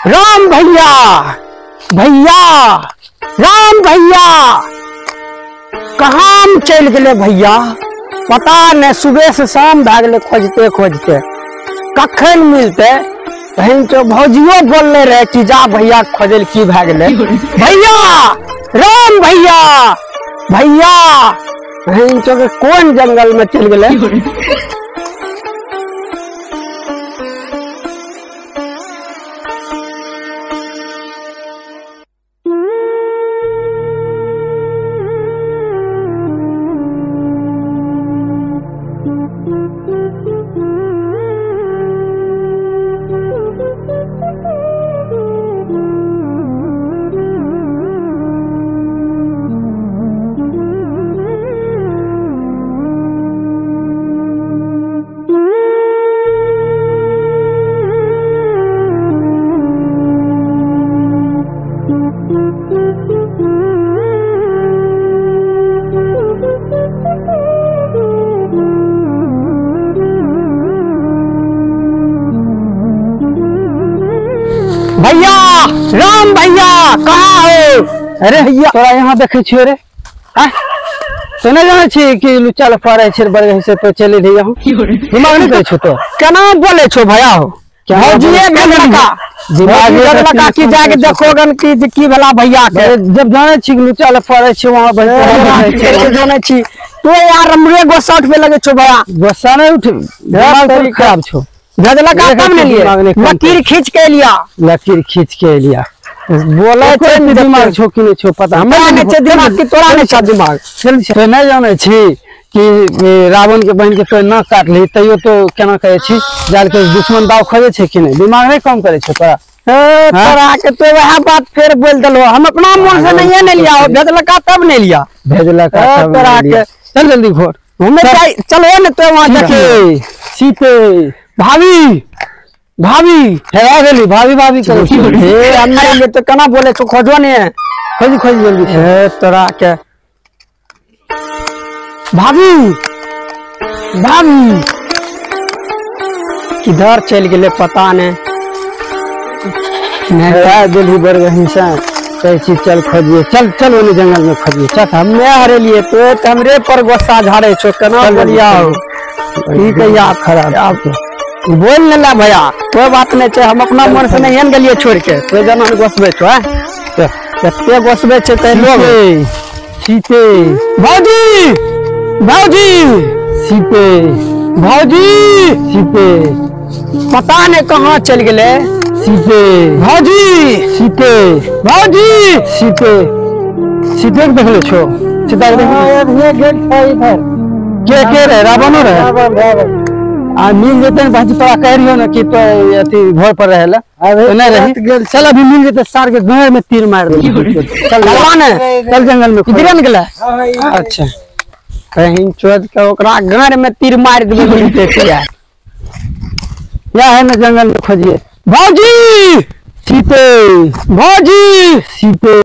राम भैया, भैया राम भैया कहाँ चल गए भैया पता नहीं। सुबह से शाम भए गेलै खोजते खोजते, कखन मिलते। बहन तो भौजियो बोलले रहे कि जा भैया खोजल की भए गेलै। भैया राम भैया, भैया बहन तो कोन जंगल में चल गेलै। भैया राम भैया कहाँ हो? अरे भैया तोरा यहाँ देखे छियो रे, तो नहीं जाने छी कि लुच्चा लफड़ा रहे छै बड़े से तो चले रही यहाँ। दिमाग नहीं करै छौ तो केना बोले छौ भैया हो? भौजिए भेजलका, भेजलका कि जाके देखो गन कि की भेला भैया के। जब जाने छी कि लुच्चा लफड़ा रहे छै वहाँ बैठ जाने छी तो यार हमरे गुस्सा उठबे लगे छौ भैया। गुस्सा नहीं उठ, दिमाग खराब छौ। भेजलका तब ने लिए लकीर खींच के लिया, लकीर खींच के लिया बोले छै। दिमाग छौ कि नहीं छौ पता हमरा नहीं छै दिमाग कि तोरा नहीं छै दिमाग। तो नहीं जाने छी कि रावण के बहन के तो न काटली तैयो तो केना कहै छी जाल के दुश्मन दाव खोजे छै कि नहीं। दिमाग नहीं काम करे छै तोरा। तोरा के तो वएह बात फेर बोल देलहो। हम अपना मन से नहीं ने लिया, भेजलका तब ने लिया, भेजलका तब तोरा के। चल जल्दी घोर हमें चलो ने तो वहां जाके। सीते भाभी भाभी हेरा गेली, भाभी भाभी करै छी। हे हम नहीं तो केना बोले छौ, खोजो ने खोज खोज जल्दी। हे तोरा के भाभी भाभी किधर चल गेले पता नहीं। हेरा गेली बड़ हिंसा कहै छी चल खोजिए, चल चल ओने जंगल में खोजिए चल। हमे हरेलिए तो हमरे पर गुस्सा झाड़े छौ केना बोलिया की कहिया खराब आप बोल ने ला भैया। कोई बात नहीं छै, हम अपना मन से नहीं गेलिए छोड़ के। तो जना गोसबे छौ कते गोसबे छै ते लोग। सीते भौजी भौजी सीते भौजी सीते पता नहीं कहाँ चल गेले। सीते भौजी सीते भौजी सीते सीते के देखले छौ? सीता के देखले इधर के रहे रावणो रहे आ मिल जेते ने भाजी तोरा कह रहियो ना कि तो अथी घर पर रहेला तो नहीं रही। चल अभी मिल जेते सार के गाय में तीर मार दे। चल भगवान चल जंगल में इधरे ने गेलै। अच्छा कहीं चोद के ओकरा गाय में तीर मार देबे मिलते या है ना जंगल में खोजिए। भौजी सीते भौजी सीते।